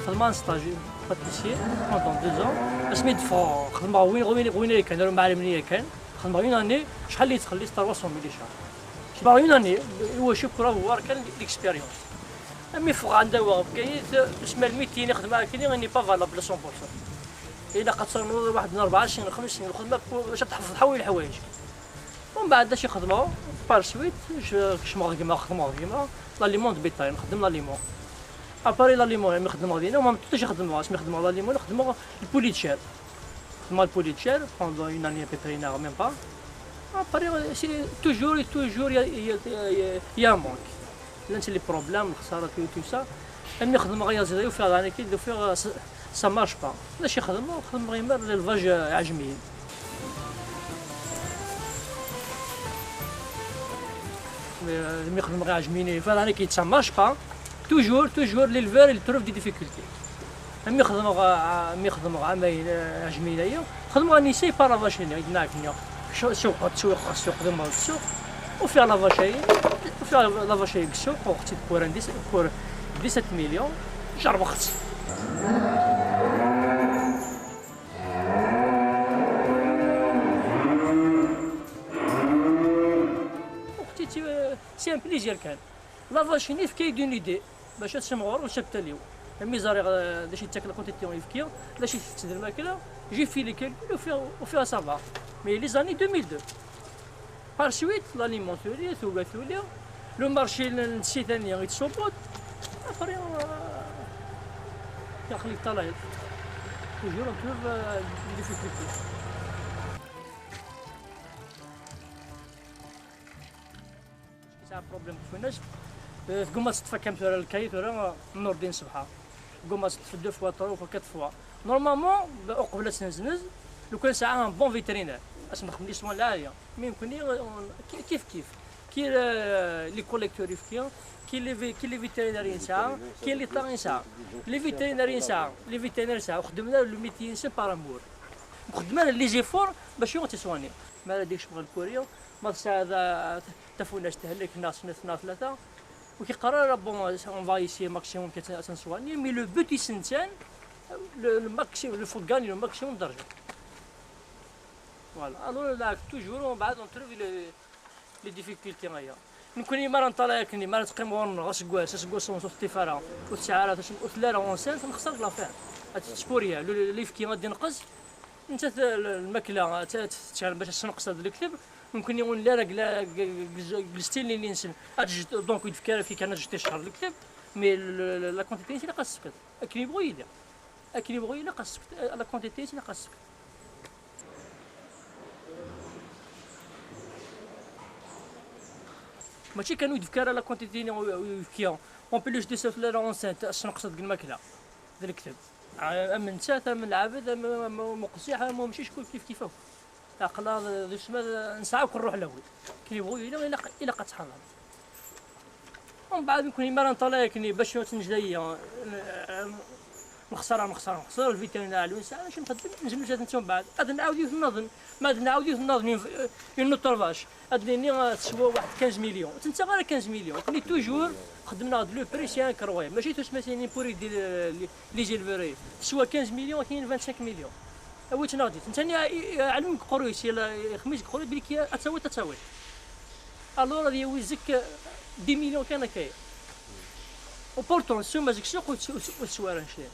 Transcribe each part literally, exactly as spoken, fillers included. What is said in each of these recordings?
Xedmeɣ un stage pâtissier pendant deux ans. Asmi d-ffɣeɣ, xedmeɣ win, win, win yakan, ar umɛellem-nni yakan. Xedmeɣ une année, acḥal i yettxelliṣ? Trois cent mille i ccehṛ. Xedmeɣ une année, i wacu? Pour avoir kan l'expérience. Ami ffɣeɣ anda wa Bgayet, asmi almi tin i xedmeɣ akkenni, il n'est pas valable cent pour cent. Ilaq ad ternuḍ waḥed n rebɛa snin, xems snin lxedma, pour, bac ad tḥefḍeḍ ḥawi leḥwayeǧ. Umbeɛd d acu i xedmeɣ? Par suite, je-, kecmeɣ gma, xedmeɣ gma, l'aliment de bétail, nxeddem l'aliment. Après l'aliment, mi xeddmeɣ dinna, même tout acu xeddmeɣ, asmi xeddmeɣ l'aliment, xeddmeɣ le poulet de chair. Xeddmeɣ le poulet de chair pendant une année à peu près, neɣ même pas. Après, c'est toujours, et toujours, il y a, il y a, il y a, il y a un manque. Llant les problèmes, lexsara, tout, tout ça. Almi xedmeɣ ayaziḍ-agi, ufiɣ daɣen akka, ufiɣ, euh, ça, ça marche pas. D acu i xedmeɣ? Xedmeɣ imar l'élevage, euh, iɛejmiyen. Euh, mi xedmeɣ iɛejmiyen, ufiɣ daɣen akka, ça marche pas. Toujours, toujours, l'éleveur, il trouve des difficultés. Mi xedmeɣ, ah, mi xedmeɣ amayen, ah, aɛejmiyen-agi, xedmeɣ un essai par la vache-nni, i d-nniɣ akkenni. Ssu-, ssuq, ssuq, ssuq, xedmeɣ ssuq. Ufiɣ la vache-agi, ufiɣ la vache-agi deg ssuq, uɣeɣ-tt-id pour un dix, pour dix-sept millions, jerrbeɣ-tt. Uɣeɣ-tt-id, euh, c'est un plaisir kan. La vache-nni tefka-yi-d une idée bac ad semɣureɣ le cheptel-iw. Ami ẓriɣ, euh, d acu yettak la quantité n uyefki, d acu itett d lmakla, j'ai fait les calculs, ufiɣ, ufiɣ ça va. Mais les années deux mille deux. Par suite, l'aliment tuli, tuga tuli, le marché n, n tsitan-nni yettṣubbut. Après, euh, yaqli ṭṭalayet. Toujours on trouve, euh, des difficultés. Yesɛa problème deg tfunast. Eh, tgumma ad teṭṭef akka am tura lkayi tura, eh, Nurdin Sebḥa. Tgumma ad teṭṭef deux fois, trois fois, quatre fois. Normalement, b-, uqbel ad tenznez, lukan yesɛa un bon vétérinaire, ad s-nexdem les soins lɛali. Mais nekkni, eh, on-, ki-, kif kif. Ki, eh, les collecteurs ifki, ki les vé-, ki les vétérinaires i nesɛa, ki l'État i nesɛa. Les vétérinaires i nesɛa, les vétérinaires i nesɛa, ur xeddmen ara le métier-nsen par amour. Ur xeddmen ara les efforts bac ad tt-soigner. Mi ara d-ikcem ɣer lkuri, ma tesɛiḍ, eh, tafunast tehlek neɣ snat neɣ tlata, ur k-iqqar ara, bon, on va essayer maximum kan ad tt-neswani, mais le but isentan, le, le maxi-, il faut gagner le maximum d'argent. Voilà. Alors, là, toujours, on va, on trouve le, les difficultés aya. Nekkni mi ara neṭṭalay akken, mi ara teqqim ɣur-neɣ aseggas, aseggas ur teṭṭif ara, ur tesɛi ara, ur telli ara enceinte, nexṣer deg l'affaire. Ad tettpuriya, le, le, l'ifki ad d-inqes, nettat, l-, lmakla, ad t-, ad tettɛer bac ad tesneqseḍ deg lekteb, nekkni ur nelli ara deg la, deg, deg, deg le style-nni-nsen. Ad tejj-, donc, ur d-tefki ara fkiɣ ad tejj ticcer deg lekteb, mais le, le, la quantité-nnes ilaq ad s-tefkeḍ. Akken yebɣu yili. Akken yebɣu yili, ilaq ad s-tefkeḍ. La quantité-nnes ilaq ad s-tefkeḍ. Mačči kan ur d-tefki ara la quantité-nni u, u, uyefki. En plus de ça, tella enceinte, ad tesneqseḍ deg lmakla, d lekteb. Am nettat, am lɛebd, am, am, am uqziḥ, am umcic, kul kif kif akk. Aql-aɣ d, d usmad, nesɛa akk ṛṛuḥ lawi. Akken yebɣu yili, ilaq, ilaq ad tḥadreḍ. Umbeɛd, nekkni mi ara neṭṭalay akken bac ad tt-nejj dayi, nexṣer, nexṣer, nexṣer, lvitrina ɛlu, nesɛa acu nxeddem, nzem netta umbeɛd. Ad nɛawed yiwet nniḍen, ma ad nɛawed yiwet nniḍen, une, une autre vache. Ad nini, eh, teswa waḥed quinze millions. Ur tettaɣ ara quinze millions. Nekkni toujours xeddmen-aɣ-d le prix, c'est incroyable. Mačči tusmatin-nni pour aider les, les, les éleveurs. Teswa quinze millions, akken vingt-cinq millions. Awi-tt neɣ ǧǧet. Netta-nni, i, i, ɛelmen deg uqerruy-is, yella ixemmis deg uqerruy, belli ad tawiḍ, ad tawiḍ. Alors, ad yawi zik, eh, dix millions kan akka. Pourtant, ssuma deg ssuq ur tt-, ur tt-, ur teswa ara anect-nni.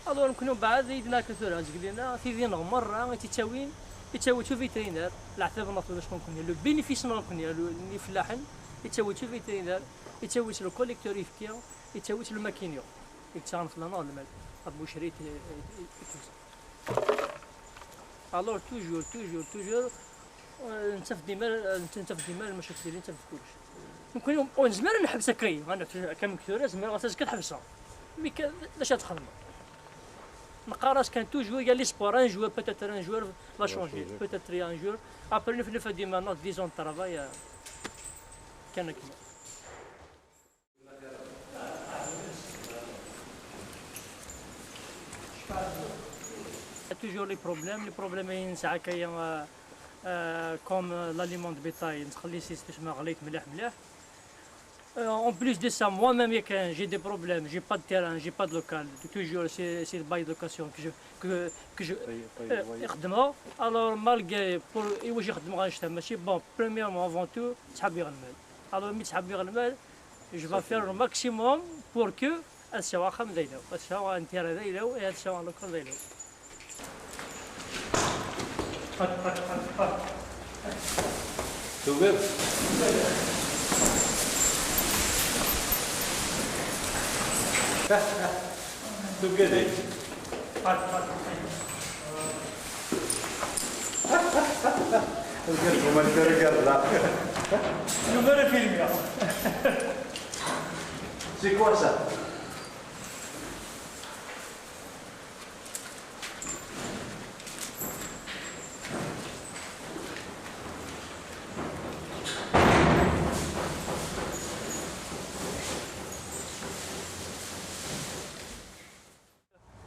Alors, nekkni mbeɛd, i d-nerka tura, zgelina, tidi-nneɣ merra, i tt-ittawin, ittawi-tt uvétérinaire, leɛtab-nneɣ tura, nekkni, le bénéfice-nneɣ nekkni, le, n ifellaḥen, ittawi-tt uvétérinaire, ittawi-tt le collecteur ifki, ittawi-tt le maquignon. I yettaɣen fell-aneɣ lmal, Rebbi ucri i t-, i t-, i t-, Alors, toujours, toujours, toujours, euh, nettaf dima, nettaf dima lmacakil, nettaf kullec. Nekkni ur nezmir ad neḥbes akka, akka nekk tura, zemreɣ ad azekka ad ḥebseɣ. Mais ka-, d acu ad txedmeḍ? Neqqar-as kan toujours, il y a l'espoir, un jour, peut-être un jour, va changer, peut-être il y a un jour. Après, nef-, nefka dima, non, dix ans de travail, euh, kan akka. Il y a toujours les problèmes. Les problèmes, euh, euh, comme, euh, l'aliment de bétail, نخلي سيستم غليت مليح مليح. Euh, en plus de ça, moi-même, il y a que j'ai des problèmes, j'ai pas de terrain, j'ai pas de local. Toujours, c'est, c'est le bail de location que je, que, que je, euh, xeddmeɣ. Alors, malgré, pour, i wacu xeddmeɣ annect-a, mačči, bon, premièrement, avant tout, ttḥebbiɣ lmal. Alors, mi ttḥebbiɣ lmal, je vais faire le maximum pour que ad sɛuɣ axxam d ayla-w, ad sɛuɣ un terrain d ayla-w, et ad sɛuɣ un local d ayla-w. Tugiḍ? Tugiḍ-ik? Regarde comment elle te regarde là. Yuba la film. C'est quoi ça?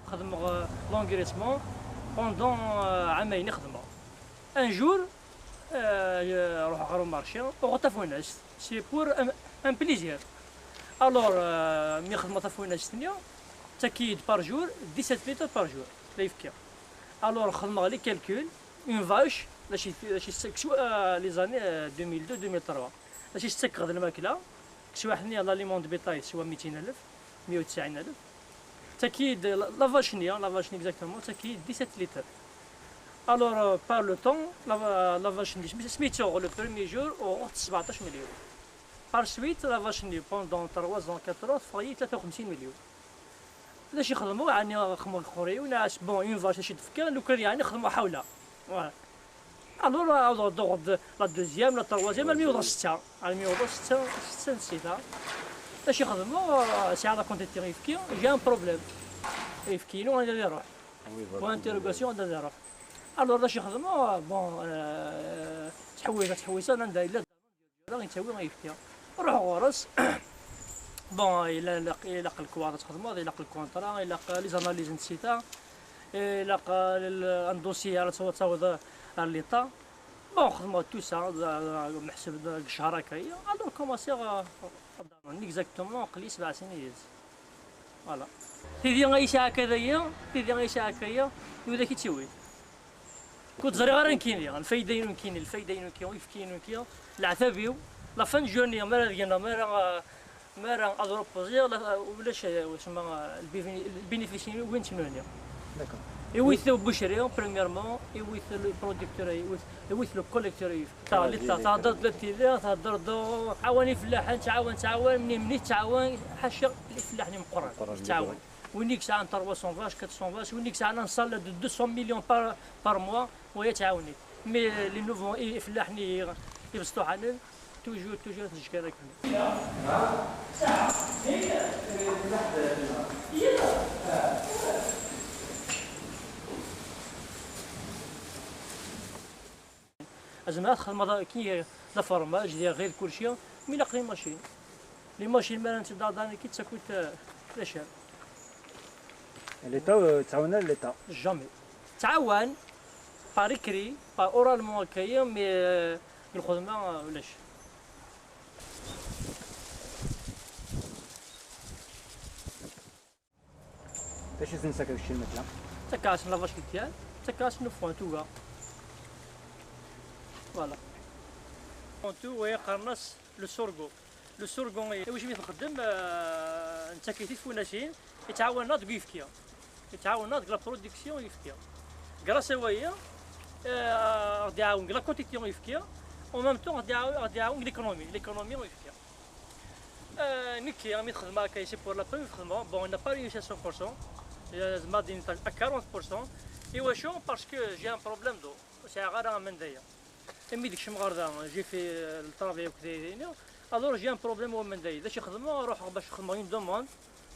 Xedmeɣ, euh, l'engraissement pendant, euh, ɛamayen i xedmeɣ. Un jour, euh, ruḥeɣ ɣer umarci, uɣeɣ tafunast. C'est pour un, un plaisir. Alors, euh, mi xedmeɣ tafunast-nni, ttakk-iyi-d par jour dix-sept litres par jour, la yefki. Alors, xedmeɣ les calculs, une vache, d acu i, d acu i, euh, les années, euh, deux mille deux, deux mille trois. D acu i s-ttakkeɣ d lmakla, tteswiḥt-nni, l'aliment de bétail, teswa mitin alef, meyya u tesɛin alef. Ttakk-iyi-d la, la vache-nni, la vache-nni exactement, ttakk-iyi-d dix-sept litres. Alors, euh, par le temps, la, la vache-nni, asmi, asmi tt-uɣeɣ le premier jour, uɣeɣ-tt sebɛṭac millions. Par suite, la vache-nni, pendant trois ans, quatre ans, teffeɣ-iyi tlata u xemsin millions. D acu i xedmeɣ? Yeɛni, xedmeɣ leqrun, bon, une vache, d acu i d-tefka, lukan, yeɛni, xedmeɣ ḥawla. Voilà. Alors, awḍeɣ-d, uɣeɣ-d la deuxième, la troisième, almi uɣeɣ setta. Almi uɣeɣ setta, setta n tsita. D acu i xedmeɣ? Sɛiɣ la quantité n uyefki, j'ai un problème. Ayefki-inu anda ad iruḥ? Point d'interrogation, anda ad iruḥ? Alors, d acu i xedmeɣ? Bon, euh, ttḥewwiseɣ, ttḥewwiseɣ, anda yella ara yettawi ayefki. Ruḥeɣ ɣur-s. Bon, ila-, ilaq, ilaq lekwaɣeḍ ad txedmeḍ, ilaq lkuntra, ilaq les analyses n tsita, ilaq, euh, un dossier ara taw-, taweḍ ar l'État. Bon, xedmeɣ tout ça, d, d, meḥsub d, deg ccher akka-yi. Alors, commenciɣ, euh, ad d-rnuɣ. Exactement, aql-i sebɛ snin yid-s. Voilà. Tidi ay yesɛa akka d aya, tidi ay yesɛa akka aya, d widak i tt-iwin. Ur ẓriɣ ara nekkini, lfayda-inu nekkini, lfayda-inu nekkini, uyefki-inu nekkini, leɛtab-iw, la fin de journée, mi ara d-gneɣ, mi ara, mi ara ad repoziɣ, la, ulac, eh, wacma, eh, le bénéfice win ttnuni. D'accord. Iwit le boucherie, premièrement, iwit le producteur, iwit, iwit le collecteur, iwit. Ta, l'État, thedder-d la tili, thedder-d, tɛawen ifellaḥen, tɛawen, tɛawen, mni, mni, tɛawen, ḥaca, ifellaḥen imeqqranen, tɛawen. Win i yesɛan trois cents vaches, quatre cents vaches, win i yesɛan un salaire de deux cents millions par, par mois, wa yettɛawen-it. Mais les nouveaux i, ifellaḥen i, ibesṭuḥanen, toujours, toujours ad t-ǧǧen akken. Zemreɣ ad xedmeɣ da-, ki, d afermaj, d iɣil, kulci, mi ilaq les machines. Les machines, mi ara nent-id-aḍan, ki, ça coûte, euh, très cher. L'État, euh, tɛawen l'État? Jamais. Tɛawen, par écrit, par oralement, akka, mais, euh, lxedma, euh, ulac. D acu i s-nessaka kečč i lmakla? Takkas n la vache laitière, takkas n ufwan tuga. Voilà. Ufwan tuga, qqaren-as le sorgho. Le sorgho, iwacu mi txeddem, eh, nettak-it i tfunasin, yettɛawan-aɣ deg uyefki. Yettɛawan-aɣ deg la production n uyefki. Grâce à waya, eh, aɣ-d-iɛawen deg la quantité n uyefki, en même temps, aɣ-d-iɛawen, aɣ-d-iɛawen deg l'économie, l'économie n uyefki. Euh, nekki, mi t-xedmeɣ akka, c'est pour la première fois xedmeɣ. Bon, il n'a pas réussi à cent pour cent. Euh, zemreɣ ad d-iniɣ à quarante pour cent. Iwacu? Parce que j'ai un problème d'eau. Ur sɛiɣ ara aman d aya. Imi d-kecmeɣ ɣer da, j'ai fait, euh, le travail akked aydi-inu. Alors, j'ai un problème n waman d aya. D acu i xedmeɣ? Ruḥeɣ bac xedmeɣ une demande.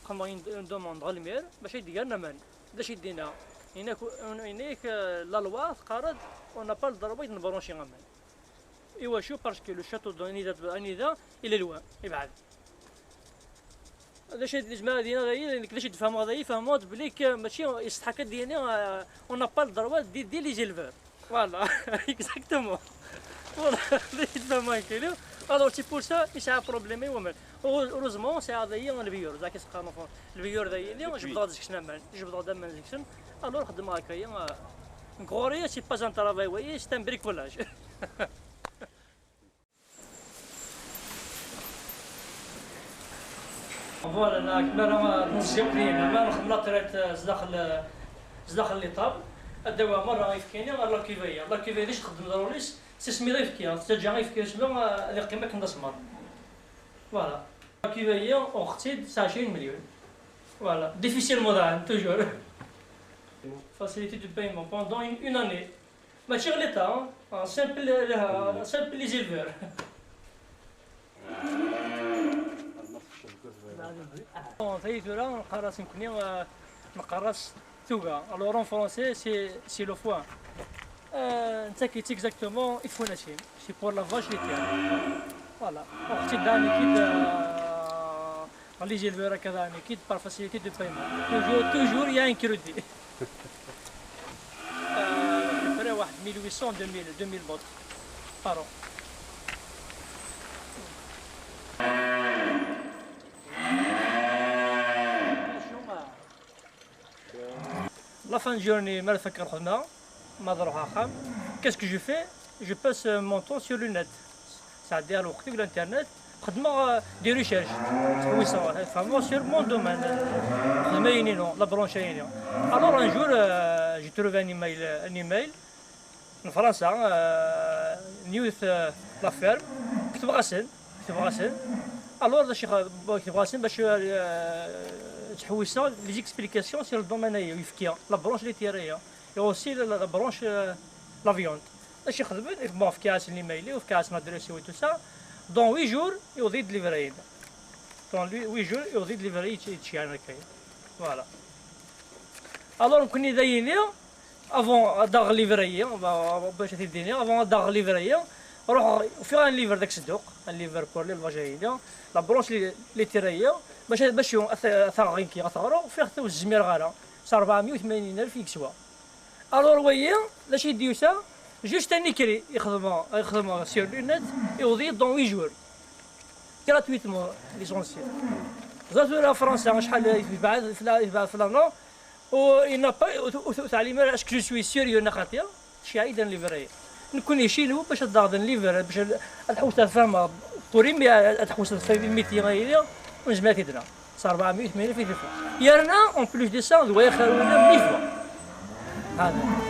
Xedmeɣ une, une demande ɣer lmir, bac ad yi-d-gren aman. D acu i d-yenna? Yenna-k, yenna-k, euh, la loi teqqar-d, on n'a pas le droit ad nbranchi aman. Iwacu? Parce que le château d'eau anida, anida, il est loin, yebɛed. D acu i d-nezmer ad iniɣ dayi, nekk d acu i d-fehmeɣ dayi, fehmeɣ-d belli k-, mačči yessetḥa kan ad d-yini, euh, on n'a pas le droit d'aider les éleveurs. Voilà, exactement. Voilà, d acu i d-fehmeɣ nekkini. Alors, c'est pour ça, yesɛa problème i waman. Heureusement, sɛiɣ dayi le bureau, d akken s-qqaren en français. Le bureau dayi, jebdeɣ-d seg-sen aman, jebdeɣ-d aman seg-sen. Alors, xeddmeɣ akka-yi. Nekk ɣur-i, c'est pas un travail, wayi, c'est un bricolage. Voilà, la, mi ara nẓẓiq dinna, mi ara nxeddem la traite, euh, zdaxel, euh, zdaxel l'étable, ad d-awiɣ merra ayefki-nni ɣer la cuvée-ya. La cuvée-ya, d acu txeddem d rôle-is? Tesmiḍ ayefki, tettaǧǧa ayefki asma, euh, ad iqqim akken d asemmaḍ. Voilà. La cuvée-ya, uɣeɣ-tt-id s ɛecrin melyun. Voilà. Difficilement, toujours. Facilité de paiement pendant une, une année. Mačči ɣer l'État, hein. Ah, simple, euh, simple les éleveurs. Bon, tayi tura nqarr-as nekkni, euh, nqarr-as tuga. Alors en français, c'est, c'est le foin. Euh, netta ki exactement ifunasin. C'est pour la vache laitière. Voilà. Uɣeɣ-tt-id daɣen nekki-d, euh, les éleveurs akka daɣen nekki-d par facilité de paiement. Toujours, toujours, il y a un crédit. Euh, à peu près واحد mille huit cents, deux mille, deux mille bahts par an. La fin de journée, mi ara fakeɣ lxedma, ma ad ruḥeɣ axxam, qu'est-ce que je fais? Je passe, euh, mon temps sur le net. Sɛeddiɣ lweqt deg l'internet, xeddmeɣ, euh, des recherches. Ttḥewwiseɣ, euh, vraiment sur mon domaine. Xedmeɣ ayen-inu, la branche-inu. Alors un jour, euh, j'ai trouvé un email, un email n Fransa, euh, n yiwet, euh, la ferme, ketbeɣ-asen, ketbeɣ-asen. Alors, d acu i x-, bon, ketbeɣ-asen bac, euh, ttḥewwiseɣ les explications sur le domaine-agi, ayefki, la branche laitière-agi, et aussi la, la, la branche, euh, la viande. D acu i xedmen? Bon, fkiɣ-asen l'email-iw, fkiɣ-asen l'adresse-iw et tout ça. Dans huit jours, yewweḍ-iyi-d livret-in. Dans huit jours, yewweḍ-iyi-d livret-i, yettceyɛen akka. Voilà. Alors, nekkni d ayini, avant ad aɣeɣ livret-i, ba-, ba-, bac ad t-id-iniɣ, avant ad aɣeɣ livret-i, ruḥeɣ, ufiɣ un livre deg Sedduq, un livre pour l'élevage-agi, la branche li-, laitière-agi, bac, bac ad t-, ad t-aɣeɣ nekki, ad t-ɣreɣ, ufiɣ-t ur zmireɣ ara, s rebɛemya u tmanyin alef i yeswa. Alors, wayi, d acu i d-yusa? Juste un écrit i xedmeɣ, i xedmeɣ sur le net, iwweḍ-iyi-d dans huit jours. Gratuitement, l'essentiel. Ẓer tura Fransa acḥal i tebɛed fell-, i tebɛed fell-aneɣ, u il n'a pas, ur, ur, ur teɛlim ara est-ce que je suis sérieux neɣ xaṭi, tceyyeɛ-iyi-d un livret. Nekkni chez nous, bac ad d-aɣeɣ un livret, bac ad, ad ḥewseɣ ad fehmeɣ, pour imi ad ḥewseɣ ad fehmeɣ imi-, imi-, imi-, ur nezmir ad t-id-naɣ. S rebɛemya u tmanyin alef i t-ifeɣ. Yerna, en plus de ça, d waya xir win-a, mille fois. Hada.